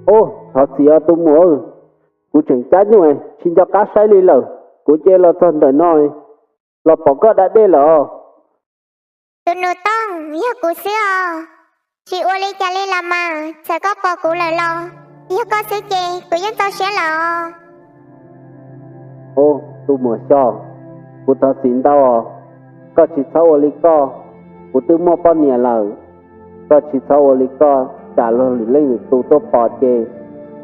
Ub, thov txim os tus muam, kuv tseem cab nyuj tsis nco qab saib li lawm, kuv ces los txog ntawm no los pom koj da dej lawm os. Tus nus tooj, yog kuv xwb os. Tsis ua li cas li los mas, txawm koj pom kuv lawm los yog koj xwb ces kuv yeej txaus siab lawm os. Ub, tus muam Xyooj, kuv thov txim ntau os. Koj tsis txhob ua li koj, kuv twb muaj poj niam lawm. Koj tsis txhob ua li koj, tsam luag lwm leej lwm tus tuaj pom ces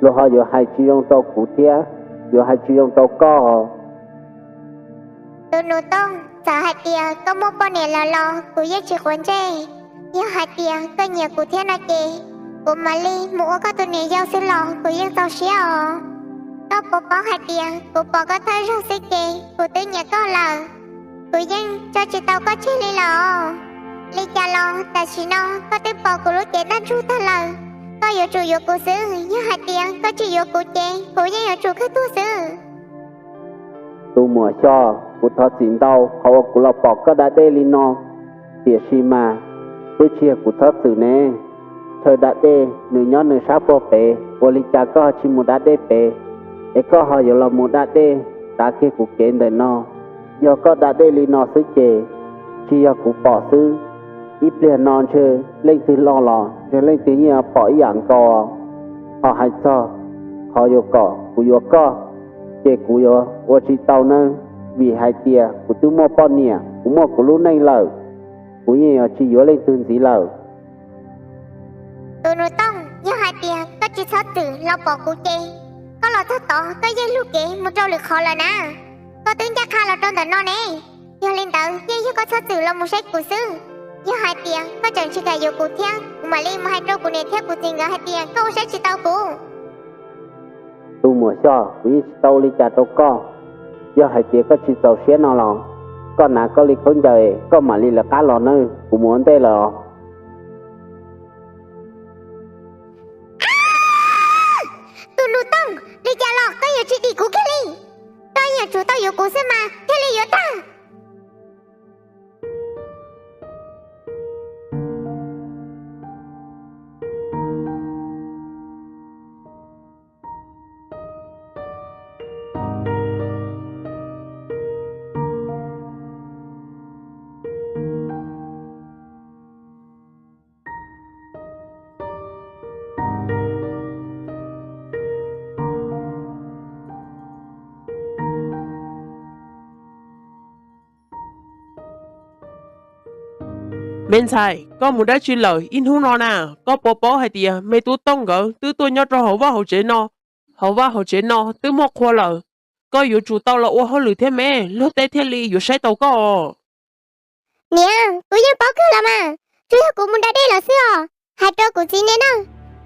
luag ho yuav hais tsis zoo rau kuv thiab yuav hais tsis zoo rau koj. Tus nus tooj, txawm hais tias koj muaj poj niam lawm los kuv yeej tsis quav ntsej. Yog hais tias koj nyiam kuv thiab no ces kuv mam li mus ua koj tus niam yau xwb los kuv yeej txaus siab os. Koj puas paub hais tias kuv pom koj thawj zaug xwb ces kuv twb nyiam koj lawm. Kuv yeej tso tsis tau koj tseg li lawm os. Li cas los tam sim no koj twb pom kuv lub cev ntaj ntsug tag lawm, koj yuav tsum yuav kuv xwb, yog hais tias koj tsis yuav kuv ces kuv yeej yuav tsum kawg tuag xwb. Tus muam Xyooj, kuv thov txim ntau qhov uas kuv los pom koj da dej li no, tiam sis mas twb tsis yog kuv txhob txwm ne. Chaw da dej nws nyob nws sab puag pem, ua li cas koj ho tsis mus da dej pem, es koj ho yuav los mus da dej tav kiag kuv kev ntawm no? Yog koj da dej li no xwb ces tsis yog kuv pom xwb, ib pliag no ntshe leej twg los los ntshe leej twg yeej pom ib yam nkaus. Ho hais txog qhov yuav kom kuv yuav koj, ces kuv yuav ua tsis tau nawb, vim hais tias kuv twb muaj poj niam, kuv muaj kuv lub neej lawm, kuv yeej yuav tsis yuav leej twg ntxiv lawm. Tus nus tooj, yog hais tias koj tsis txhob txwm los pom kuv ces koj los txog tod koj yeej lug kev mus rau lwm qhov lawm na. Koj twb ncaj qha los rau ntawm no ne, yog li ntawd yeej yog koj txhob txwm los mus saib kuv xwb. Yog hais tias koj tseem tsis kam yuav kuv thiab kuv mam li mus hais rau kuv niam thiab kuv txiv nkawd hais tias koj ua saib tsis tau kuv. Tus muam Xyooj, kuv yeej tsis tau ua li cas rau koj. Yog hais tias koj tsis txaus siab no los koj hnav koj li khaub ncaws koj mam li lawv qab los nawb, kuv mus ua ntej lawm os. Tus nus tooj, li cas los koj yuav tsis dim kuv kiag li. Koj yeej yuav tsum tau yuav kuv xwb mas thiaj li yuav tag. Me ntxhais, koj mus dab tsi lawm ib hnub no na? Koj puas paub hais tias me tub Tooj nkawd twb tuaj nyob rau hauv vaj hauv tsev no? Hauv vaj hauv tsev no twb muaj qhua lawm, koj yuav tsum tau los ua hauj lwm thiab me, luag tej thiaj li yuav saib taus koj. Niam, kuv yeej paub kawg los mas, tsuas yog kuv mus da dej lawm xwb os. Hais rau kuv txiv nej na,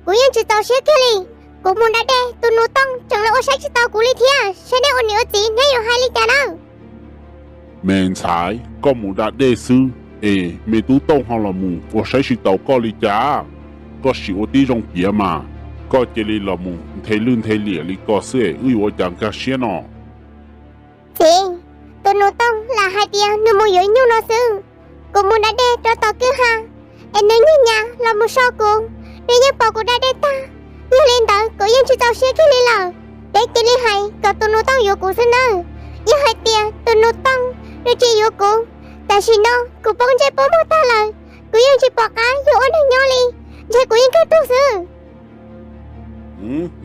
kuv yeej tsis txaus siab kiag li. Kuv mus da dej, tus nus Tooj tseem los ua saib tsis taus kuv li thiab, saib neb ua niam ua txiv neb yuav hais li cas na? Me ntxhais, koj mus da dej xwb es me tub Tooj ho los mus ua saib tsis taus koj li cas? Koj sim ua tib zoo piav mas, koj cia li los mus nthe lwj nthe liam li ko xwb es wb yuav ua cas nkag siab no? Txiv, tus nus Tooj lam hais tias nws mus yuav nyuj no xwb. Kuv mus da dej rau tom kwj ha, es nws nyiag nyas los mus so kuv, nws yeej pom kuv da dej tag. Yog li ntawd kuv yeej tsis txaus siab kiag li lawm. Peb cia li hais kom tus nus Tooj yuav kuv xwb nawb. Yog hais tias tus nus Tooj nws tsis yuav kuv, tam sim no kuv poob ntsej poob muag tag lawm, kuv yeej tsis pom qab yuav ua neeg nyob li, ntshe kuv yeej kawg tuag xwb.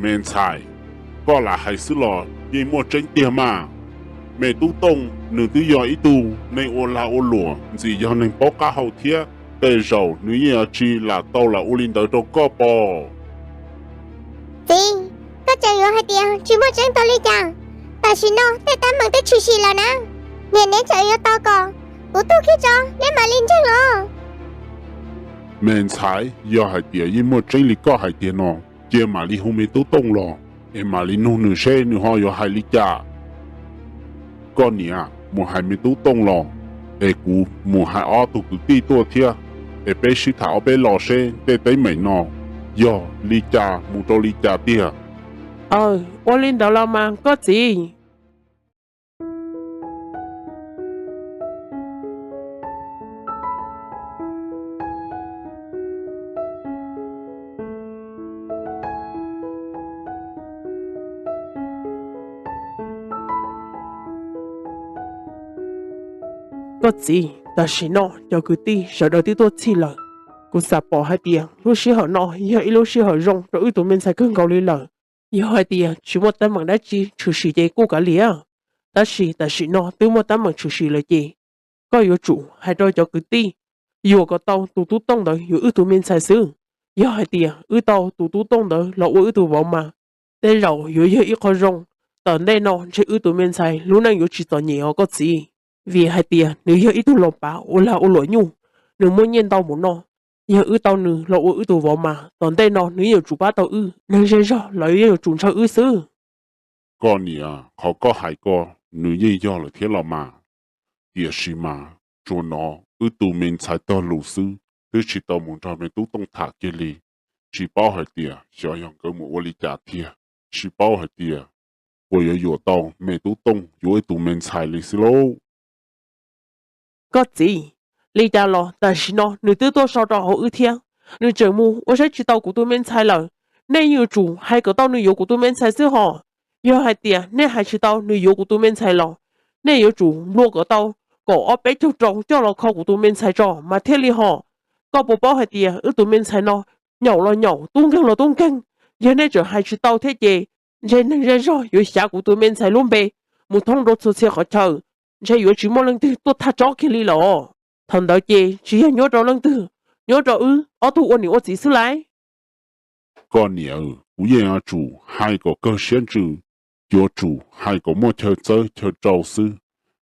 Me ntxhais, koj lam hais xwb los yeej muaj tseeb tiag mas. Me tub Tooj nws twb yog ib tug neeg ua lag ua luam ntxim yog neeg paub qab hau thiab, tej zaum nws yeej yuav tsis lam tau lam ua li ntawd rau koj pom. Txiv, koj tseem yuav hais tias tsis muaj tseeb tau li cas? Tam sim no tej teeb meem twb tshwm sim lawm na. Niam, neb tseem yuav tos kom kuv tuag kiag tso neb mam li ntseeg los? Me ntxhais, yog hais tias yeej muaj tseeb li koj hais tiag no, cia mam li hu me tub Tooj los es mam li nug nws seb nws ho yuav hais li cas. Koj niam, mus hais me tub Tooj los, es kuv mus hais ob tug kwv tij tuaj thiab, es peb sib tham ob peb los seb tej teeb meem no yog li cas mus rau li cas tiag. Aw, ua li ntawd los mas koj txiv. Koj txiv, tam sim no cov kwv tij sawv daws twb tuaj txhij lawm. Kuv xav pom hais tias lub sij hawm no yog ib lub sij hawm zoo rau wb tus me ntxhais kawg nkaus li lawm. Yog hais tias tsis muaj teeb meem dab tsi tshwm sim ces kuj kav liam, tab sis tam sim no twb muaj teeb meem tshwm sim lawm ces koj yuav tsum hais rau cov kwv tij yuam kom tau tus tub Tooj ntawd yuav wb tus me ntxhais xwb. Yog hais tias wb tau tus tub Tooj ntawd los ua wb tus vauv mas tej zaum yuav yog ib qho zoo. Tom ntej no ntshe wb tus me ntxhais lub neej yuav tsis txom nyem os koj txiv, vim hais tias nws yog ib tug laus pav ua lag ua luam nyuj, nws muaj nyiaj ntau mus no. Yog wb tau nws los ua wb tus vauv mas tom ntej no nws yeej yuav tsum pab tau wb, neeg zej zog los yeej yuav tsum ntshaw wb xwb. Koj niam, qhov koj hais ko nws yeej yog lawm thiab los mas. Tiam sis mas tsuas hnov wb tus me ntxhais tog lus xwb, twb tsis tau mus nrog me tub Tooj tham kiag li. Tsis paub hais tias xyov yog nkawd mus ua li cas tiag, tsis paub hais tias puas yuav yuam tau me tub Tooj yuav wb tus me ntxhais li xwb lauj. Koj txiv, li cas los tam sim no nws twb tuaj so rau hauv wb thiab, nws tseem mus ua saib tsis tau kuv tus me ntxhais lawm. Nej yuav tsum hais kom tau nws yuav kuv tus me ntxhais xwb hos. Yog hais tias nej hais tsis tau nws yuav kuv tus me ntxhais los nej yuav tsum nplua kom tau kaum ob peb caug rau coj los kho kuv tus me ntxhais tso mas thiaj li hos. Koj puas paub hais tias wb tus me ntxhais no nyaum los nyaum, tub nkeeg los tub nkeeg? Yog nej tseem hais tsis tau thiab ces ntshe neeg zej zog yuav xyav kuv tus me ntxhais lub npe mus thoob rau txhua txhia qhov chaw, ntshe yuav tsis muaj leej twg tuaj thaj tsob kiag li lawm. Thaum ntawd ces tsis yog nyuab rau leej twg, nyuab rau wb ob tug ua niam ua txiv xwb lauj. Koj niam, kuv yeej yuav tsum hais kom kawg siab ntsws, yuav tsum hais kom muaj chaw txawb chaw rau xwb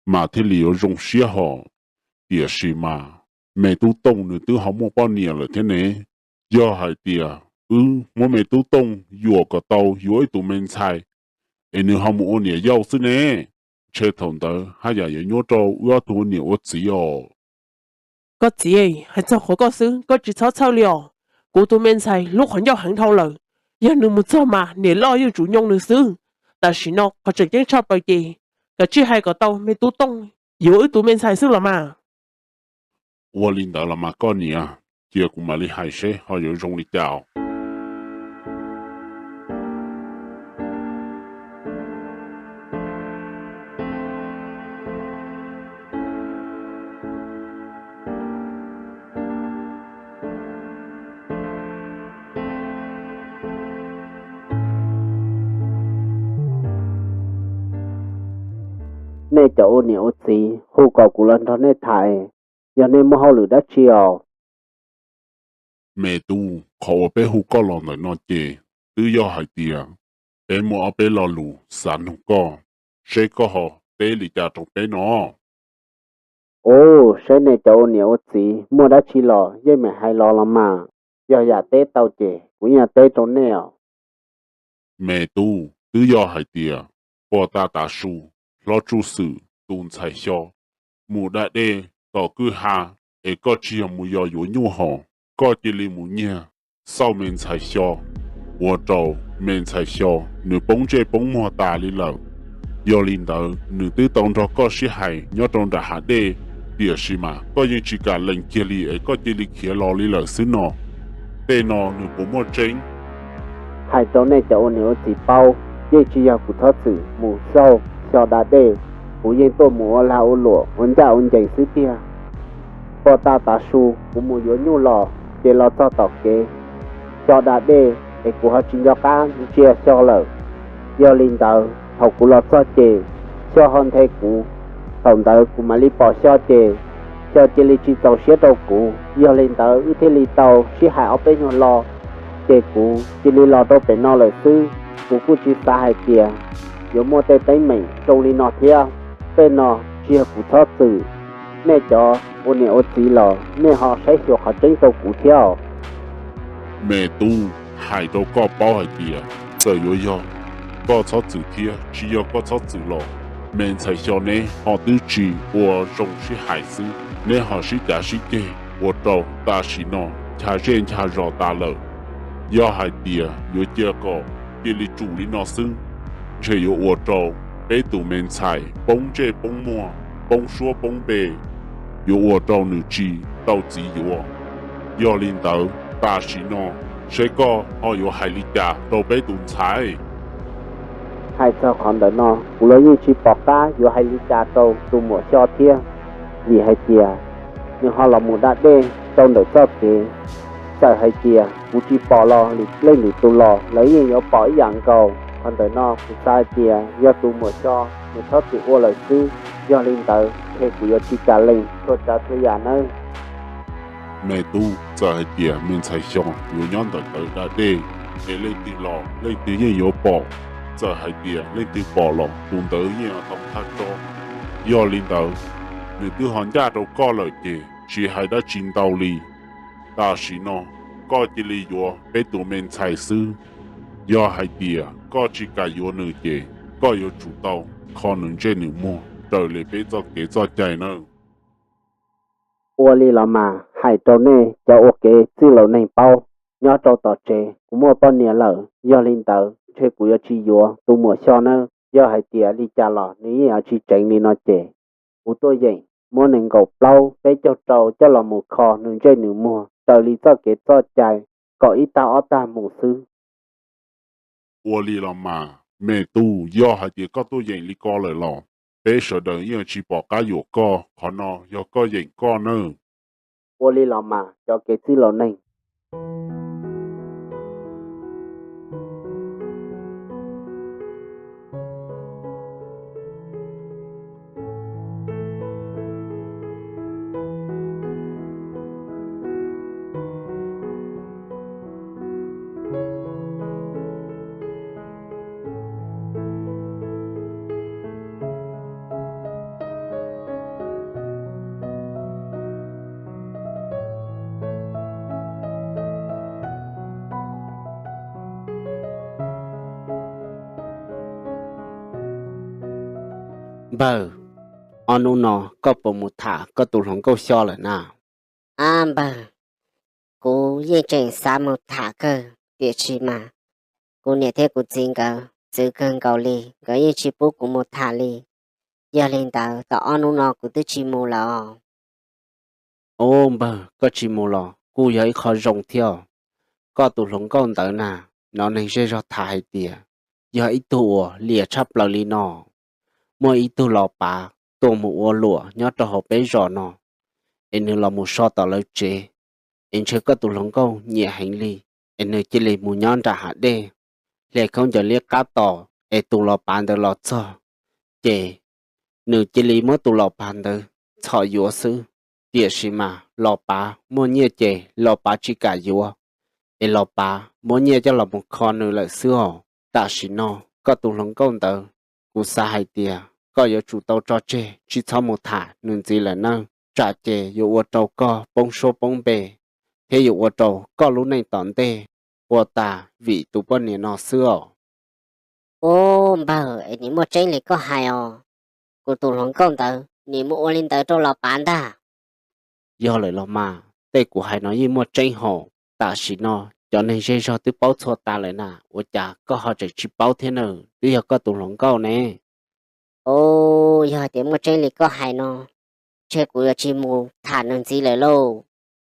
mas thiaj li yuav zoo siab hos. Tiam sis mas me tub Tooj nws twb ho muaj poj niam lawm thiab ne. Yog hais tias wb muab me tub Tooj yuam kom tau yuav wb tus me ntxhais es nws ho mus ua niam yau xwb ne, ntshe thaum ntawd haj yam yuav nyuab rau wb ob tug ua niam ua txiv os. Koj txiv, hais txog qhov koj xwb koj tsis txhob txhawj li os. Kuv tus me ntxhais hlub qhov ncauj heev dhau lawm. Yog nws mus txog mas niam loj yeej tsum nyoo nws xwb. Tam sim no qhov tseem ceeb tshaj plaws ces kav tsij hais kom tau me tub Tooj yuav wb tus me ntxhais xwb los mas. Ua li ntawd los mas koj niam, cia kuv mam li hais seb ho yuav zoo li cas. Nej cov ua niam ua txiv hu kom kuv los nrog nej tham, yog nej muaj hauj lwm dab tsi os? Me tub, qhov uas peb hu koj los ntawm no ces twb yog hais tias peb muaj ob peb lo lus xav nug koj, seb koj ho teb li cas rau peb no. Ua, saib nej cov ua niam ua txiv muaj dab tsi los yeej meem hais los los mas, yog yam teb tau ces kuv yeej teb rau nej os. Me tub, twb yog hais tias pog Taj Tav Su, hlob Tsuj Xwm tus ntxhais xyo mus da dej tom kwj ha, es koj tsis yog mus yos yuav nyuj hos, koj cia li mus nyiag xauj me ntxhais xyo, ua rau me ntxhais xyo nws poob ntsej poob muag tas li lawm. Yog li ntawd nws twb tau nrog koj sib hais nyob rau nram hav dej, tiam sis mas koj yeej tsis kam lees kiag li es koj cia li khiav los li lawm xwb no. Tej no nws puas muaj tseeb? Hais rau nej cov ua niam ua txiv paub, yeej tsis yog kuv txhob txwm mus xauj xyo da dej, kuv yeej tuaj mus ua lag ua luam ua ncaj ua ncees xwb tiag. Pog Taj Tav Su, kuv mus yuav nyuj los ces los txog tom kev xyo da dej es kuv ho tsis nco qab ntsia xyo lawm. Yog li ntawd thaum kuv los txog ces xyo ho nthe kuv, thaum ntawd kuv mam li pom xyo ces xyo cia li tsis txaus siab rau kuv. Yog li ntawd wb thiaj li tau sib hais ob peb nyuag lo, ces kuv cia li los rau pem no lawm xwb. Kuv kuj tsis xav hais tias yuav muaj tej teeb meem zoo li no thiab. Tej no tsis yog kuv txhob txwm, nej cov ua niam ua txiv los nej ho saib xyuas qhov tseeb rau kuv thiab. Me tub, hais rau koj paub hais tias txawm yuav yog koj txhob txwm thiab tsis yog koj txhob txwm los me ntxhais xyo neb ho twb tsis ua zoo sib hais xwb, neb ho sib cav sib ceg ua rau tam sim no ncha zej ncha zos tas lawm. Yog hais tias yuav cia kom cia li tsum li no xwb, ntshe yuav ua rau peb tus me ntxhais poob ntsej poob muag, poob suab poob npe, yuav ua rau nws tsis tau txiv yuav. Yog li ntawd tam sim no seb koj ho yuav hais li cas rau peb tus ntxhais? Hais txog qhov ntawm no kuv los yeej tsis pom qab yuav hais li cas rau tus muam xyo thiab. vim hais tias nws ho los mus da dej rau ntawm txoj kev. Txawm hais tias kuv tsis pom los leej twg tus los lawv yeej yuav pom ib yam nkaus. Qhov ntawm no kuv xav hais tias yog tus muam Xyo nws txhob txwm ua lawm xwb. Yog li ntawd ntshe kuv yuav tsis kam lees txhua tsav txhua yam nawb. Me tub, txawm hais tias me ntxhais Xyo yuav nyob ntawm tawv da dej, es leej twg los leej twg yeej yuav pom. Txawm hais tias leej twg pom los tus ntawd yeej yuav tau thaj tso. Yog li ntawd, nws twb ho ncaj rau koj lawm ces tsis hais dab tsi ntau li. Tam sim no koj cia li yuav peb tus me ntxhais xwb. Yog hais tias koj tsis kam yuav nws ces koj yuav tsum tau kho nws ntsej nws muag raws li peb txoj kev txoj cai nawb. Ua li los mas, hais rau nej cov ua kev txwj laus neeg paub, nyob rau tom tsev kuv muaj poj niam lawm. Yog li ntawd ntshe kuv yuav tsis yuav tus muam Xyo nawb. Yog hais tias li cas los nws yeej yuav tsis tseev li no ces kuv tuaj yeem muab nees nkaum plaub peb caug rau coj los mus kho nws ntsej nws muag raws li txoj kev txoj cai, kaum ib tag ob tag mus xwb. Ua li los mas, me tub, yog hais tias koj tuaj yeem li ko lawm los peb sawv daws yeej tsis pom qab yuam koj. Qhov no yog koj yeem koj nawb. Ua li los mas cov kev txwj laus neeg. Npawg, ob hnub no koj puas mus tham koj tus hluas nkauj Xyo lawm na? Ab npawg, kuv yeej tseem xav mus tham kawg, tiam sis mas kuv niam thiab kuv txiv nkawd txwv kawg nkaus li, nkawd yeej tsis pub kuv mus tham li. Yog li ntawd tau ob hnub no kuv twb tsis mus lawm os. Ub npawg, koj tsis mus los kuj yog ib qho zoo thiab. Koj tus hluas nkauj ntawd na, hnov neeg zej zog tham hais tias yog ib tug uas liam tshaj plaws li no. Muaj ib tug los pav tuaj mus ua luam nyob rau hauv peb zos no, es nws los mus so tom lawv tsev, es ntshe koj tus hluas nkauj nyiam heev li, es nws cia li mus nyob nram hav dej, hle khaub ncaws liab qab tos, es tus los pav ntawd los txog, ces nws cia li muab tus los pav ntawd txhom yuav xwb. Tiam sis mas los pav muaj nyiaj ces los pav tsis kam yuav, es los pav muab nyiaj coj los mus kho nws lawm xwb os. Tam sim no koj tus hluas nkauj ntawd, kuv xav hais tias koj yuav tsum tau tso tseg tsis txhob mus tham nws ntxiv lawm nawb, tsam ces yuav ua rau koj poob suab poob npe, thiab yuav ua rau koj lub neej tom ntej puas tas vim tus poj niam no xwb os. Ub npawg, es nim muaj tseeb li koj hais os, kuv tus hluas nkauj ntawd nim mus ua li ntawd rau los pav ntag. Yog lawm los mas, tej kuv hais no yeej muaj tseeb hos. Tam sim no cov neeg zej zog twb paub txhua tas lawm na, ua cas koj ho tseem tsis paub thiab na? Twb yog koj tus hluas nkauj ne. Ub, yog tias muaj tseeb li koj hais no, ntshe kuv yuav tsis mus tham nws ntxiv lawm lauj.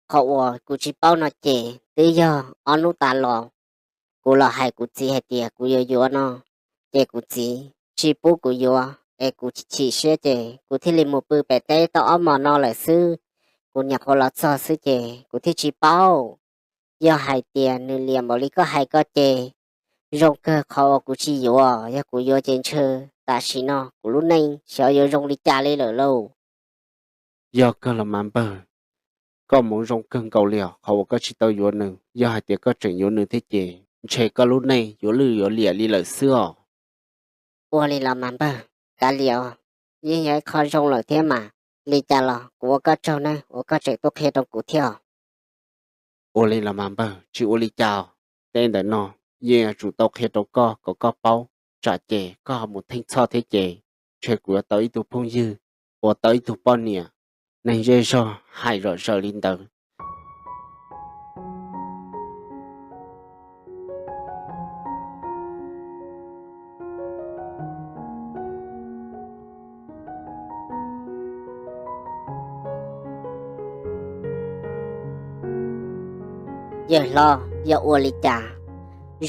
Qhov uas kuv tsis paub no ces twb yog ob hnub tas los kuv los hais kuv txiv hais tias kuv yuav yuav no, ces kuv txiv tsis pub kuv yuav es kuv chim siab ces kuv thiaj li mus pw pem teb tau ob hmos no lawm xwb. Kuv nyuam qhuav los txog xwb ces kuv thiaj tsis paub. Yog hais tias nws liam npaum li koj hais ko ces zoo kawg qhov uas kuv tsis yuav. Yog kuv yuav ces ntshe tam sim no kuv lub neej xyov yuav zoo li cas li lawm lauj. Yog kawg los mas npawg, koj hmoov zoo kawg nkaus li os, qhov uas koj tsis tau yuav nws. Yog hais tias koj tseem yuav nws thiab ces ntshe koj lub neej yuav lwj yuav liam li lawm xwb os. Ua li los mas npawg, kav liam os, yeej yog ib qho zoo lawm thiab mas. Li cas los kuv ua koj tsaug nawb uas koj tseem tuaj qhia rau kuv thiab os. Ua li los mas npawg, tsis ua li cas os. Tej ntawm no yeej yuav tsum tau qhia rau koj kom koj paub, tsam ces koj ho mus theej txhoj thiab ces ntshe kuv yuav tau ib tug phooj ywg uas tau ib tug poj niam. Neeg zej zog hais zom zaws li ntawd. Yawg hlob, yog ua li cas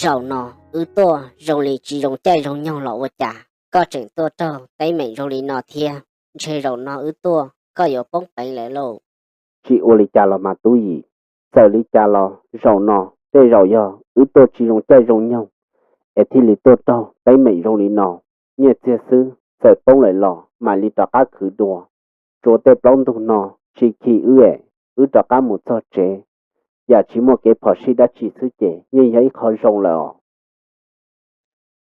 zaum no wb tuaj zoo li tsis zoo caij zoo nyoog los ua cas koj tseem tuaj raug teeb meem zoo li no thiab? Ntshe zaum no wb tuaj koj yuav poob peev lawm lauj. Tsis ua li cas los mas Tub Yim, txawm li cas los zaum no tej zaum yog wb tuaj tsis zoo caij zoo nyoog es thiaj li tuaj raug teeb meem zoo li no. Nyiaj txiag xwb txawm poob lawm los mam li rov qab khwv dua. Tsuav tej plaub ntug no tsis khi wb es wb rov qab mus txog tsev, yam tsis muaj kev phom sij dab tsi xwb ces yeej yog ib qho zoo lawm os.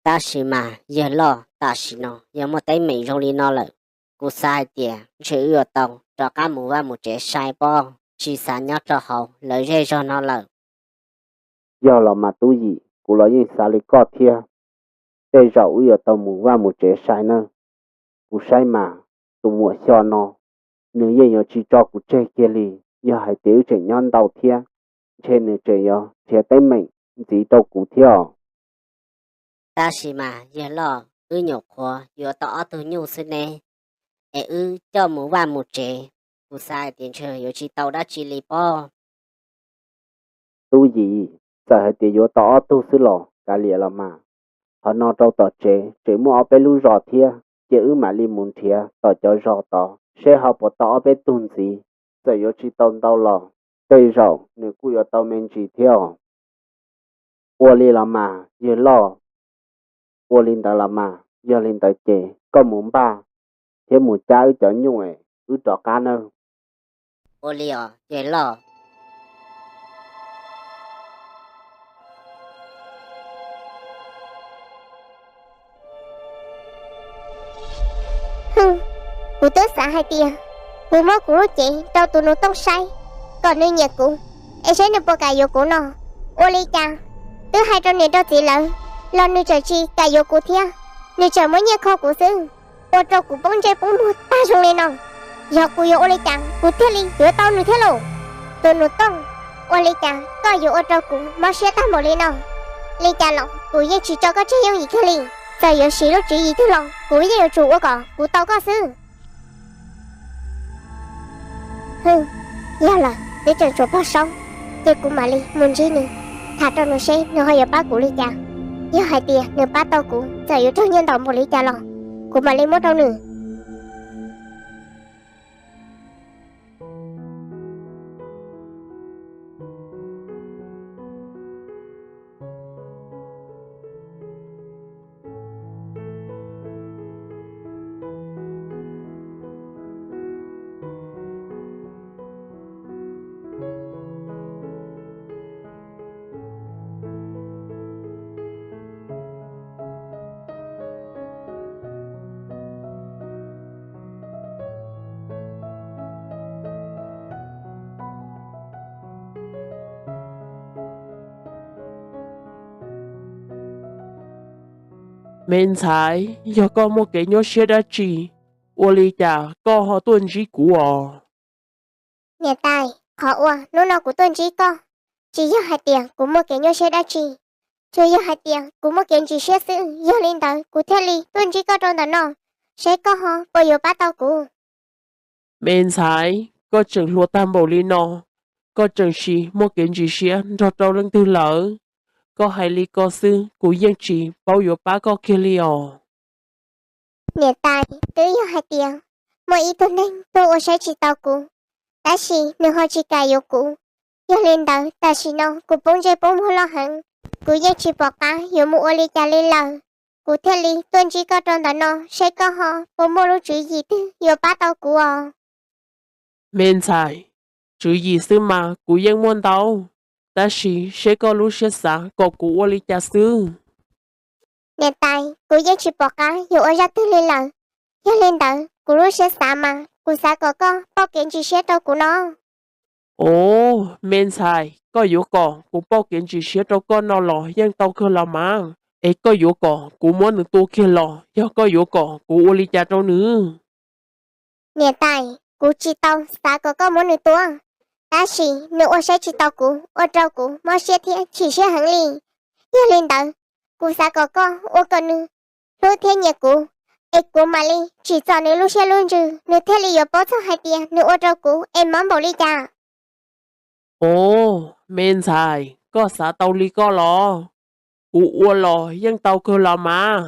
Tab sis mas yawg loj, tam sim no yog muaj teeb meem zoo li no lawm, kuv xav hais tias ntshe wb yuav tau rov qab mus vaj mus tsev sai pob, tsis xav nyob rau hauv lawv zej zog no lawm. Yog los mas Tub Yim, kuv los yeej xav li koj thiab. Tej zaum wb yuav tau mus vaj mus tsev sai nawb. Kuv saib mas tus muam Xyo no nws yeej yuav tsis tso kuv tseg kiag li. Yog hais tias wb tseem nyob ntau thiab, ntshe nws tseem yuav nrhiav teeb meem ntxiv rau kuv thiab os. Tab sis mas yawg loj, wb nyuam qhuav yuav tau ob tug nyuj xwb ne, es wb coj mus vaj mus tsev, kuv xav hais tias ntshe yuav tsis tau dab tsi li pob. Tub Yim, txawm hais tias yuav tau ob tug xwb los kav liam los mas, qhov no rau tom tsev tseem muaj ob peb lub zos thiab, cia wb mam li mus nrhiav tom cov zos tod seb ho puas tau ob peb tug ntxiv. Txawm yuav tsis tau ntau los tej zaum nws kuj yuav tau me ntsis thiab os. Ua li los mas yawg loj, ua li ntawd los mas, yog li ntawd ces koj mus npaj thiab mus cab wb cov nyuj es wb rov qab nawb. Ua li os yawg loj. Hwm, kuv twb xav hais tias kuv muab kuv lub cev rau tus nus tooj saib kom nws nyiam kuv, es saib nws puas kam yuav kuv no. Ua li cas twb hais rau niam rau txiv lawv los nws tseem tsis kam yuav kuv thiab, nws tseem muab nyiaj kho kuv xwb, ua rau kuv poob ntsej poob muag tag zoo li no. Yog kuv yuav ua li cas kuv thiaj li yuav tau nws thiab lauj? Tus nus tooj, ua li cas koj yuav ua rau kuv mob siab tag npaum li no? Li cas los kuv yeej tsis tso koj tseg yooj yim kiag li. Txawm yuav siv lub tswv yim twg los kuv yeej yuav tsum ua kom kuv tau koj xwb. Hwm, yog lawm twb tseem tshuav pog saub, ces kuv mam li mus ntsib nws, tham rau nws seb nws ho yuav pab kuv li cas. Yog hais tias nws pab tau kuv txawm yuav raug nyiaj ntau npaum li cas los kuv mam li muab rau nws. Me ntxhais, yog koj muaj kev nyuaj siab dab tsi, ua li cas koj ho tuaj ntsib kuv os? Niam tais, qhov uas hnub no kuv tuaj ntsib koj, tsis yog hais tias kuv muaj kev nyuaj siab dab tsi, tsuas yog hais tias kuv muaj kev ntsis siab xwb. Yog li ntawd kuv thiaj li tuaj ntsib koj rau ntawm no, seb koj ho puas yuav pab tau kuv. Me ntxhais, koj tseem hluas tag npaum li no, koj tseem tsis muaj kev ntsis siab nrog rau leej twg lawm. Koj hais li ko xwb kuv yeej tsis paub yuav pab koj kiag li os. Niam tais, twb yog hais tias muaj ib tug neeg tuaj ua saib tsis tau kuv, tab sis nws ho tsis kam yuav kuv. Yog li ntawd tam sim no kuv poob ntsej poob muag loj heev, kuv yeej tsis pom qab yuav mus ua li cas li lawm. Kuv thiaj li tuaj ntsib koj rau ntawm no, seb koj ho puas muaj lub tswv yim twg yuav pab tau kuv os. Me ntxhais, tswv yim xwb mas kuv yeej muaj ntau, tab sis seb koj lub siab xav kom kuv ua li cas xwb. Niam tais, kuv yeej tsis pom qab yuav ua zaj twg li lawm. Yog li ntawd kuv lub siab xav mas kuv xav kom koj pauj kev ntsis siab rau kuv no. Os, me ntxhais, koj yuav kom kuv pauj kev ntsis siab rau koj no los yeej tau kawg los mas, es koj yuav kom kuv muab nws tua kiag los yog koj yuav kom kuv ua li cas rau nws? Niam tais, kuv tsis tau xav kom koj muab nws tua, tab sis nws ua saib tsis tau kuv, ua rau kuv mob siab thiab chim siab heev li. Yog li ntawd, kuv xav kom koj ua kom nws hlub thiab nyiam kuv, es kuv mam li tsim txom nws lub siab lub ntsws, nws thiaj li yuav paub txog hais tias nws ua rau kuv es mob npaum li cas. Os, me ntxhais, koj xav tau li koj los? Kuv ua los yeej tau kawg los mas.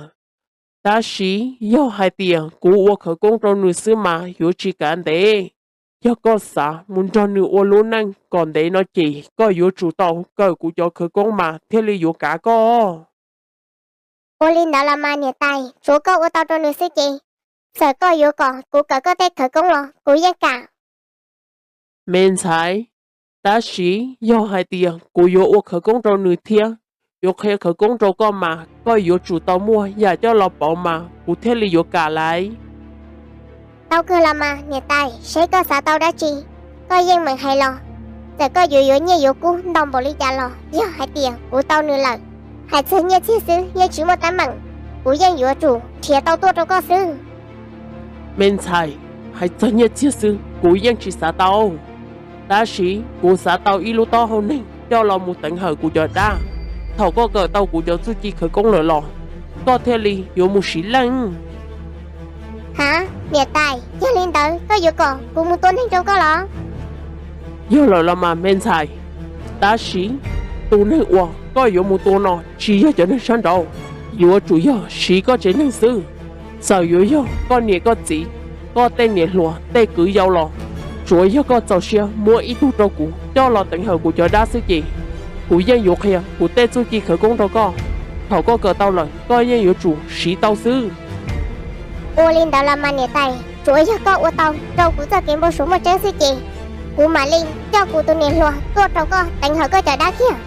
Tab sis yog hais tias kuv ua khawv koob rau nws xwb mas yuav tsis kav ntev. Yog koj xav mus nrog nws ua lub neej kom ntev no ces koj yuav tsum tau kawm kuv cov khawv koob mas thiaj li yuav kav koj. Ua li ntawd los mas niam tais, tsuav koj ua tau rau nws xwb ces txawm koj yuav kom kuv kawm koj tej khawv koob los kuv yeej kam. Me ntxhais, tab sis yog hais tias kuv yuav ua khawv koob rau nws thiab yuav qhia khawv koob rau koj mas koj yuav tsum tau muaj yam coj los pauv mas kuv thiaj li yuav kam laiv. Tau kawg los mas niam tais, seb koj xav tau dab tsi koj yeej meem hais los. Txawm koj yuav yuav nyiaj yuav kub ntau npaum li cas los yog hais tias kuv tau nws lawm, hais txog nyiaj txiag xwb yeej tsis muaj teeb meem, kuv yeej yuav tsum nrhiav tau tuaj rau koj xwb. Me ntxhais, hais txog nyiaj txiag xwb kuv yeej tsis xav tau. Tab sis kuv xav tau ib lub taub hau neeg coj los mus teev hawm kuv cov dab. Thaum koj kawm tau kuv cov txuj ci khawv koob lawm los koj thiaj li yuav mus siv leej. Ha, niam tais, yog li ntawd koj yuav kom kuv mus tua neeg rau koj los? Yog lawm los mas me ntxhais, tab sis tus neeg uas koj yuav mus tua no tsis yog cov neeg sab nraud, yuav tsum yog siv koj tsev neeg xwb. Txawm yuav yog koj niam koj txiv, koj tej niam hluas tej kwv yau los, tsuav yog koj txaus siab muab ib tug rau kuv coj los teev hawm kuv cov dab xwb ces kuv yeej yuav qhia kuv tej txuj ci khawv koob rau koj. Thaum koj kawm tau lawm koj yeej yuav tsum siv tau xwb. Ua li ntawd los mas niam tais, tsuav yog koj ua tau rau kuv txoj kev npau suav muaj tseeb xwb ces kuv mam li coj kuv tus niam hluas tuaj rau koj teev hawm koj cov dab kiag.